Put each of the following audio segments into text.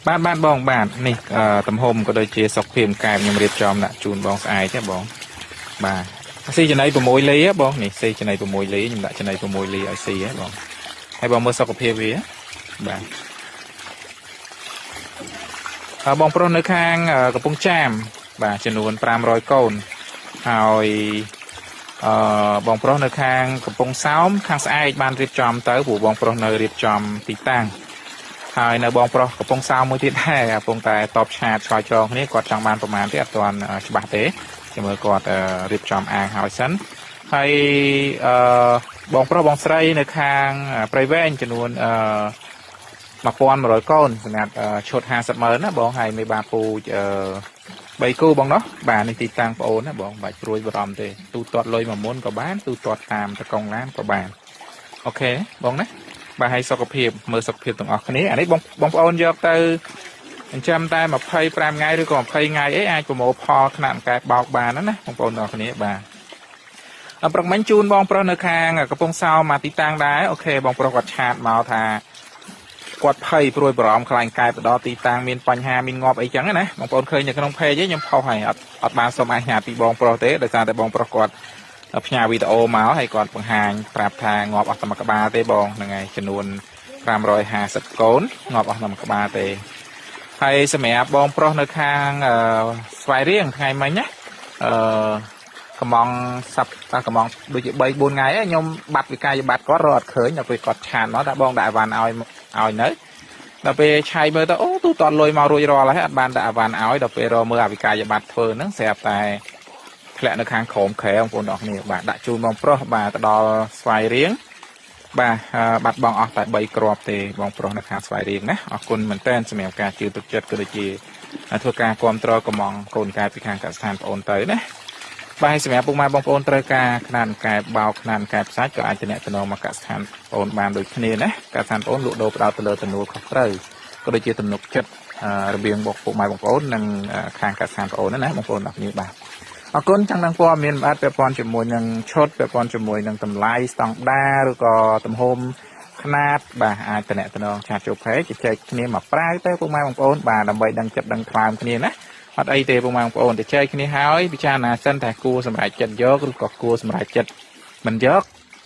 បាទបាទបងបាទនេះទំហំក៏ដូចជាសុខភាពកែបខ្ញុំរៀបចំដាក់ជូនបងស្អែកទេបងបាទស៊ីចំណី6លីហ៎បងនេះស៊ីចំណី6លីខ្ញុំដាក់ចំណី6លីឲ្យស៊ីហ៎បងហើយបងមើលសុខភាពវាបាទបងប្រុសនៅខាងកំពង់ចាមបាទចំនួន500កូនហើយបងប្រុសនៅខាងកំពង់សោមខាងស្អែកបានរៀបចំទៅព្រោះបងប្រុសនៅរៀបចំទីតាំងហើយនៅបងប្រុសកំពង់សោមមួយទៀតដែរកំពុងតែតបឆាតឆ្លើយឆ្លងគ្នាគាត់ចង់បានប្រមាណទេអត់ទាន់ច្បាស់ទេចាំមើលគាត់រៀបចំអាងហើយសិនហើយបងប្រុសបងស្រីនៅខាងព្រៃវែងចំនួន1100កូនសម្រាប់ឈុត50ម៉ឺនណាបងហើយមេបាពូជ3គូបងណោះបាទនេះទីតាំងប្អូនណាបងបាច់ព្រួយបារម្ភទេទូទាត់លុយមួយមុនក៏បានទូទាត់តាមតកងឡានក៏បានអូខេបងណាបាទហើយសុខភាពមើលសុខភាពទាំងអស់គ្នាអានេះបងបងប្អូនយកទៅចិញ្ចឹមតែ25ថ្ងៃឬក៏20ថ្ងៃអីអាចប្រមូលផលថ្នាក់កែបោកបានណាបងប្អូនទាំងអស់គ្នាបាទអប្រឹកមិញជូនបងប្រុសនៅខាងកំពង់សោមមកទីតាំងដែរអូខេបងប្រុសគាត់ឆាតមកថាគាត់ភ័យព្រួយបារម្ភខ្លាចកែបទៅដល់ទីតាំងមានបញ្ហាមានងាប់អីចឹងណាបងប្អូនឃើញនៅក្នុង page ខ្ញុំផុសហើយអត់បានសុំអាជ្ញាពីបងប្រុសទេដោយសារតែបងប្រុសគាត់ផ្ញើវីដេអូមកហើយគាត់បង្ហាញប្រាប់ថាងាប់អស់តែមួយក្បាលទេបងហ្នឹងហើយចំនួន550កូនងាប់អស់តែមួយក្បាលទេហើយសម្រាប់បងប្រុសនៅខាងស្វាយរៀងថ្ងៃមិញណាកំងសាប់កំងដូចជា3 4ថ្ងៃខ្ញុំបាត់វិកាយប័ត្រគាត់រកអត់ឃើញដល់ពេលគាត់ឆានមកថាបងដាក់អីវ៉ាន់ឲ្យនៅដល់ពេលឆៃមើលទៅអូទូទាត់លុយមករួចរាល់ហើយអត់បានដាក់អីវ៉ាន់ឲ្យដល់ពេលរកមើលអវិកាយប័ត្រធ្វើហ្នឹងស្រាប់តែធ្លាក់នៅខាងក្រោមក្រែបងប្អូនទាំងគ្នាបាទដាក់ជូនបងប្រុសបាទទៅដល់ស្វាយរៀងបាទបាត់បងអស់តែ3គ្រាប់ទេបងប្រុសនៅខាងស្វាយរៀងណាអរគុណមែនតើសម្រាប់ការជឿទុកចិត្តក៏ដូចជាធ្វើការគ្រប់គ្រងកំងកូនកែពីខាងកសិដ្ឋានបងអូនទៅណាបាទសម្រាប់ពុកម៉ែបងប្អូនត្រូវការខ្នាតកែបោកខ្នាតកែផ្សាច់ក៏អាចទំនាក់ទំនងមកកសិដ្ឋានបងអូនបានដូចគ្នាណាកសិដ្ឋានបងអូនលក់ដូរផ្ដោតទៅលើទំនួលខុសត្រូវក៏ដូចជាទំនុកចិត្តរវាងពុកម៉ែបងប្អូននិងខាងកសិដ្ឋានបងអូនណាបងប្អូនទាំងគ្នាបាទអរគុណចង់ដឹងព័ត៌មានបាទពាក់ព័ន្ធជាមួយនឹងឈុតពាក់ព័ន្ធជាមួយនឹងតម្លៃស្តង់ដារឬក៏ទំហំខ្នាតបាទអាចតំណងឆាតចូល page ជជែកគ្នាមកប្រាវទៅពុកម៉ែបងប្អូនបាទដើម្បីដឹងចិត្តដឹងថ្លើមគ្នាណាអត់អីទេពុកម៉ែបងប្អូនទៅចែកគ្នាហើយពិចារណាសិនថាគួរសម្រេចចិត្តយកឬក៏គួរសម្រេចចិត្តមិនយក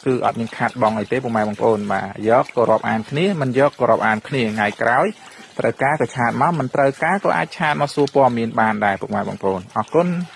គឺអត់មានខាតបងអីទេពុកម៉ែបងប្អូនបាទយកក៏រាប់អានគ្នាមិនយកក៏រាប់អានគ្នាថ្ងៃក្រោយត្រូវការក៏ឆាតមកមិនត្រូវការក៏អាចឆាតមកសួរព័ត៌មានបានដែរពុកម៉ែបងប្អូនអរគុណ។